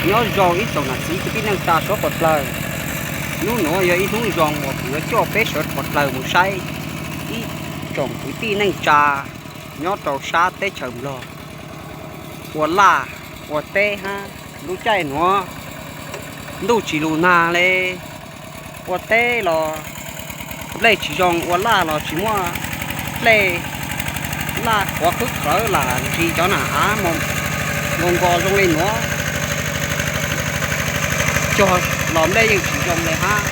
Nyob zoo ib tsoom nam txiv kwv tij neej tsa suav qhuav dlawg. Hnub nuav yog ib hnub zoo uas kuv yuav coj peb sawv qhuav dlawg mus saib ib tsoom kwv tij neej tsa nyob rau sab teb chaws Nplog ua laj ua teb hab. Lub caij nuav ntuj tsis lug nag le, ua teb los nplej tsis zoo, ua laj los tsis muaj dlej, laj qhuav qhwb qhawv lam ntsis cov nam av nkaus nkaus zoo le nuav, cog los nplej yeej tsis zoo le hab.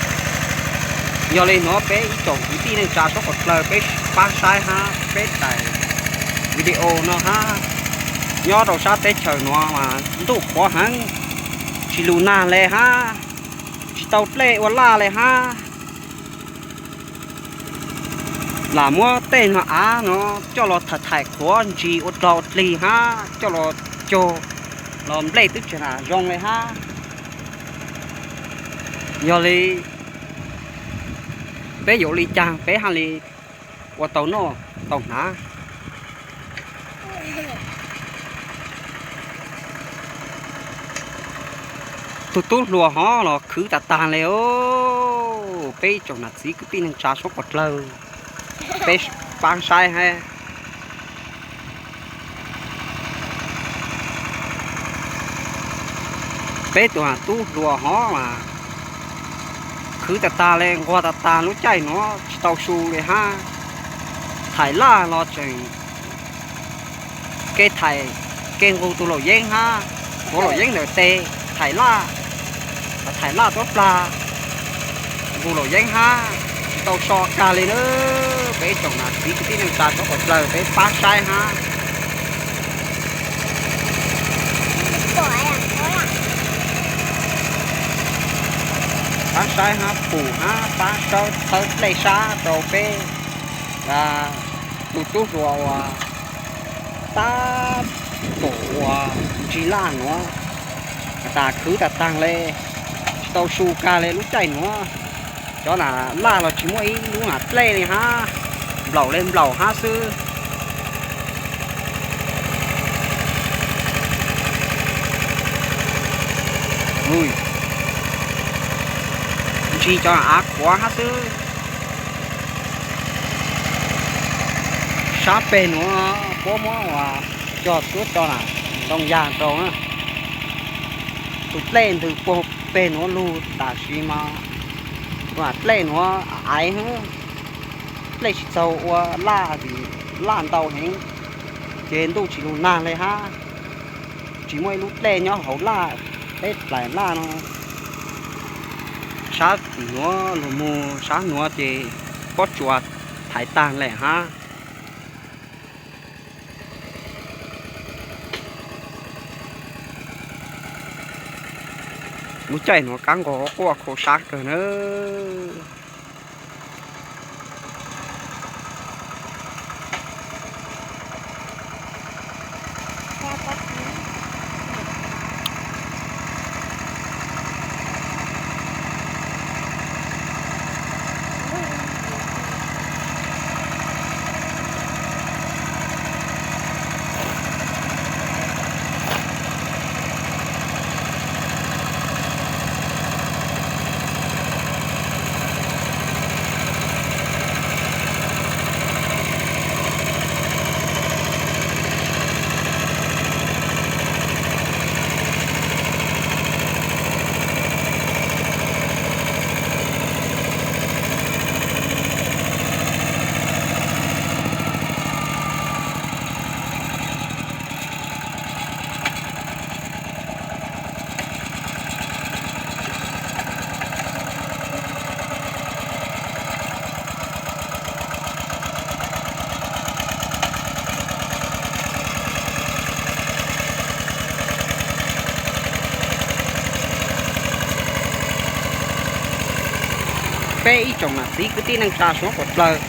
Yog le nuav peb ib tsoom kwv tij neej tsa suav qhuav dlawg peb paab saib hab peb daim video no hab. Nyob rau sab teb chaws nuav mas ntuj qhuav heev, tsis lug nag le hab, tsis tau dlej ua laj le hab. Lam muab tej no av no coj los thaim thaim qhuav ntsis ua dlog ua dlig hab coj los cog los nplej twb tsis nam zoo le hab. Yog li peb yuav ua li caag peb haj li ua tau noj tau hnav? Tug tub hluas hov los khwv tag tag le os. Peb tsoom nam txiv kwv tij neej tsa suav qhuav dlawg, peb paab saib hab. Peb tug tub hluas hov mas khwv tag tag le, nquag tag tag, lub caij nuav tsis tau su le hab. Thaim laj los tseem ke thaim ke nqug tug luam yeeb hab, tuav luam yeeb ntawm tes thaim laj, thaim laj tuab plag nqug luam yeeb hab, tsis tau so kag li na. Peb tsoom nam txiv kwv tij neej tsa suav qhuav dlawg peb paab saib hab. Paab saib hab pum hab paab sawb thawb dlej sab rau peb tug tub hluas uas tab tom uas ntsig laj nuav, has tas khwv tag taag le, tsis tau su kag le lub caij nuav. Cov nam laj los tsis muaj ib lub nam dlej li hab, nplaum le nplaum hab xwb. Ntsig cov av qhuav hab xwb. Sab peg nuav puab muab uas cog tuab cov nam ntoo yag rau na. Tus dlej ntws puag peg nuav lug tam sim mas tus nam dlej nuav aiv hab, dlej tsis txaug ua laj vim laj ntau heev, ces ntuj tsis lug nag le hab, tsis muaj ib lub dlej nyob hauv laj, peb dlaim laj no. Sab tim nuav lug moog sab nuav ces pob tsuas thaiv taag lawm hab. Lub caij nuav kab nqos quaj kho sab kawg na. Peb ib tsoom nam txiv kwv tij neej tsa suav qhuav dlawg,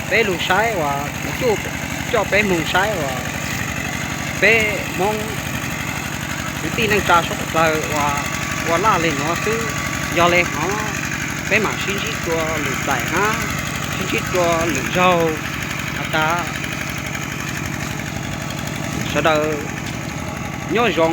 peb lug saib uas kuv coj peb moog saib uas peb Hmoob kwv tij neej tsa suav qhuav dlawg uas ua laj le nuav xwb. Yog le hov peb mam sib ntsib dlua lwm daim hab, sib ntsib dlua lwm zaug. Has tas sawv daws nyob zoo,